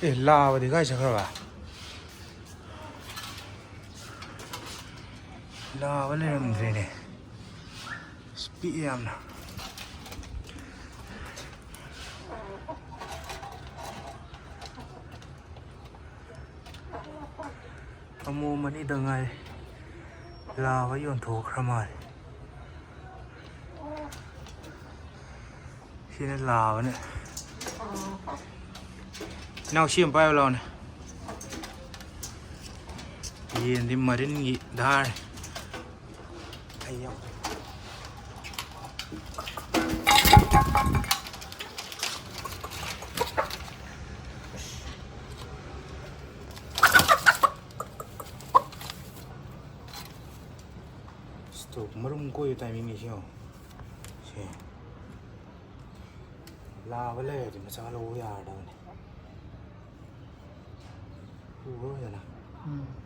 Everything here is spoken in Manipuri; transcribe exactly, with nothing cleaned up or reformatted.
ꯑꯦ, ꯂꯥꯕꯗꯤ ꯀꯥꯏ ꯆꯠꯈ꯭ꯔꯕ? ꯂꯥꯕ ꯂꯩꯔꯝꯗ꯭ꯔꯦꯅꯦ꯫ ꯑꯁ, ꯄꯤꯛꯑꯦ ꯌꯥꯝꯅ꯫ ꯑꯃꯣꯝ ꯑꯅꯤꯗ ꯉꯥꯏꯔꯦ꯫ ꯂꯥꯕ ꯌꯣꯟꯊꯣꯛꯈ꯭ꯔ ꯃꯥꯜꯂꯦ꯫ ꯁꯤꯅ ꯂꯥꯕꯅꯦ꯫ ꯏꯅꯥꯎ, ꯁꯤ ꯑꯃ ꯄꯥꯏꯌꯨ ꯂꯥꯎꯅꯦ꯫ ꯌꯦꯟꯗꯤ ꯃꯔꯤꯟꯒꯤ ꯙꯥꯔꯅꯤ꯫ ꯑꯩ ꯌꯥꯎꯗ꯭ꯔꯦ꯫ ꯁ꯭ꯇꯣꯛ ꯃꯔꯨꯝ ꯀꯣꯛꯏ timing ꯁꯤ ꯌꯦꯡꯉꯣ꯫ ꯁꯦ꯫ ꯂꯥꯕ ꯂꯩꯔꯗꯤ ꯃꯆꯥ ꯂꯧꯕ ꯌꯥꯔꯗꯕꯅꯤ꯫ ꯎꯕ꯭ꯔꯣ ꯐꯖꯅ? ꯎꯝ꯫